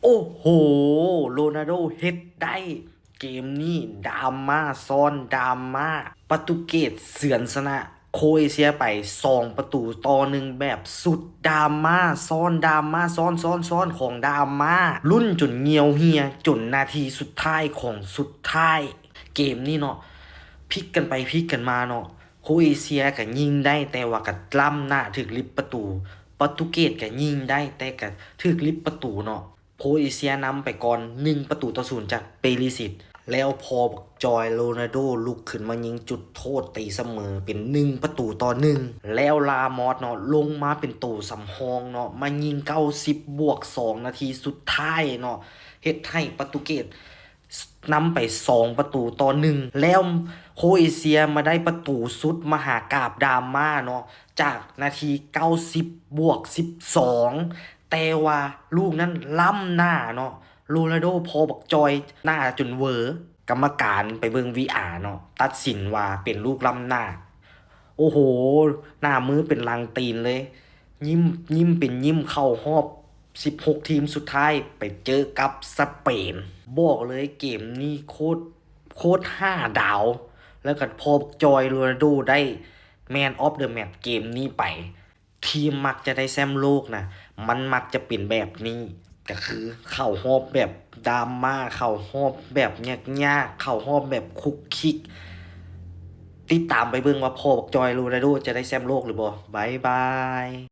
ໂອ້ໂຫ ໂຣນາໂດເຮັດໄດ້ ເກມນີ້ດຣາມາຊ້ອນດຣາມາ ປະຕູເກດເຊືອນຊະນະໂຄເອເຊຍໄປສອງປະຕູຕໍ່ໜຶ່ງ ແບບສຸດດຣາມາຊ້ອນດຣາມາ ຊ້ອນໆໆຂອງດຣາມາ ລຸ້ນຈົນຍ່ຽວເຫື່ອ ຈົນນາທີສຸດທ້າຍຂອງສຸດທ້າຍ ເກມນີ້ເນາະ ພິກກັນໄປພິກກັນມາເນາະ ໂຄເອເຊຍກະຍິງໄດ້ ແຕ່ວ່າກະລ້ຳໜ້າ ຖືກລິບປະຕູ ປະຕູເກດກະຍິງໄດ້ ແຕ່ກະຖືກລິບປະຕູເນາະ ໂຄເອເຊຍນຳໄປກ່ອນໜຶ່ງປະຕູຕໍ່ສູນຈາກເປລິຊິດ ແລ້ວພໍບັກຈ່ອຍໂຣນາໂດລຸກຂຶ້ນມາຍິງຈຸດໂທດຕີສະເໝີເປັນໜຶ່ງປະຕູຕໍ່ໜຶ່ງ ແລ້ວລາມອດເນາະ ລົງມາເປັນໂຕສຳຮອງເນາະ ມາຍິງເກົ້າສິບບວກສອງນາທີສຸດທ້າຍເນາະ ເຮັດໃຫ້ປະຕູເກດ ນຳໄປສອງປະຕູຕໍ່ໜຶ່ງ ແລ້ວໂຄເອເຊຍມາໄດ້ປະຕູສຸດມະຫາກາບດຣາມາເນາະ ຈາກນາທີເກົ້າສິບບວກສິບສອງ ແຕ່ວ່າລູກນັ້ນລ້ຳໜ້າເນາະ ໂຣນາໂດພໍບັກຈ່ອຍໜ້າຈົນເຫວີ ກຳມະການໄປເບິ່ງວີອາເນາະ ຕັດສິນວ່າເປັນລູກລ້ຳໜ້າ ໂອ້ໂຫ ໜ້າມືເປັນຫຼັງຕີນເລີຍ ຍິ້ມ ຍິ້ມເປັນຍິ້ມເຂົ້າຮອບສິບຫົກທີມສຸດທ້າຍ ໄປເຈີກັບສະເປນ ບອກເລີຍເກມນີ້ໂຄດ ໂຄດຫ້າດາວ ແລ້ວກໍພໍບັກຈ່ອຍໂຣນາໂດໄດ້ Man of the Match ເກມນີ້ໄປ ທີມມັກຈະໄດ້ແຊ້ມໂລກນະ ມັນມັກຈະເປັນແບບນີ້ ກະຄືເຂົ້າຮອບແບບດຣາມາ ເຂົ້າຮອບແບບຍາກໆ ເຂົ້າຮອບແບບຄຸກຄິກ ຕິດຕາມໄປເບິ່ງວ່າພໍ່ບັກຈ່ອຍໂຣນາໂດຈະໄດ້ແຊ້ມໂລກຫຼືບໍ່ ບາຍບາຍ.